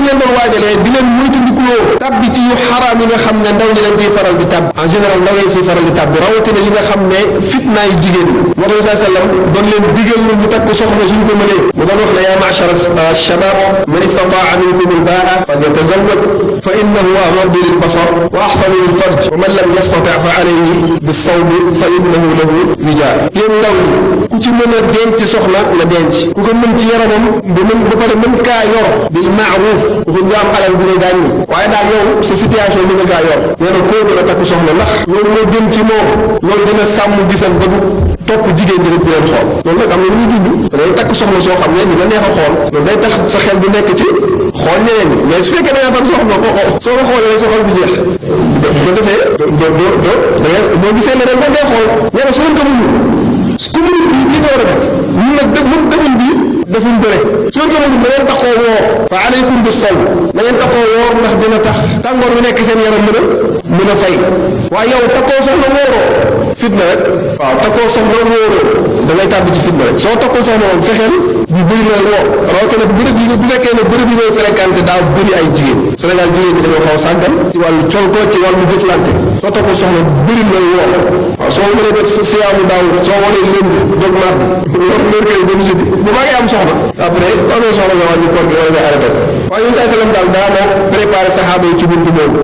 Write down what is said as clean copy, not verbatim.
leen doon waajalee di leen moytandikuloo tabbi ci yu xaraam yi nga xam ne ndaw ñi dañ koy faral di tabbi en général ndaw yi siy faral di tabbi rawatina yi nga xam ne fitnaay jigéen la moo tax sallam doon leen digal mu takk soxna suñ ko mënee mu doon wax ne yaa ma'shara shabab man istataa minkum al-ba'a falyatazawwaj fa innahu aghaddu lil-basar wa ahsanu lil-farj wa man lam yastati' fa alayhi bis-sawm fa innahu lahu wijaa yéen ndaw ñi ku ci mën a denc soxna na denc ku ko mën ci yaramam ba pare mën kaa yor bil ma'ruf waxuñ nga am alal bu ne gaañ ñi waaye daal yow sa situation li nga kaa yor nee na koo mën a takk soxna ndax loolu moo gën ci moom loolu dina sàmm gisam ba du topp jigéen ñi rek di leen xool loolu nag am na lu ñuy dund day takk soxna soo xam ne dina neex a xool loolu day tax sa xel bu nekk ci xool ñeneen ñi mais su fekkee da nga takk soxna ko soo ko xoolee sa xol bi jeex bu defee boo gisee leneen ba ngay xool nee na soo ko mënul ku mënul bii nga war a def ñun nag defuñ bii defuñ bëre soo ko mënul na ngeen taxoo woor fa alaykum bis sawm na ngeen taxoo woor ndax dina tax tàngoor bi nekk seen yaram mën a fay waaye yow takkoo soxna wóoroo fitna rek waaw takkoo soxna wóoroo da ngay tàbbi ci fitna rek soo takkul soxna moom fexeel ñu bëri looy woo rawatina bërëb yi bu fekkee ne bërëb yi ngay fréquenté daa bëri ay jigéen Sénégal jigéen ñi dañoo xaw sàggan ci wàllu col ko ci wàllu jëflante soo takkul soxna bëri looy woo waaw soo mënee def siyaamu daaw soo wanee lënd dog mardi mercredi ba jeudi bu maa ngi am soxna après amee soxna nga wàññi koor gi wala nga arrêté waaye yéen saa salaam daal daa préparé saxaaba yi ci buntu boobu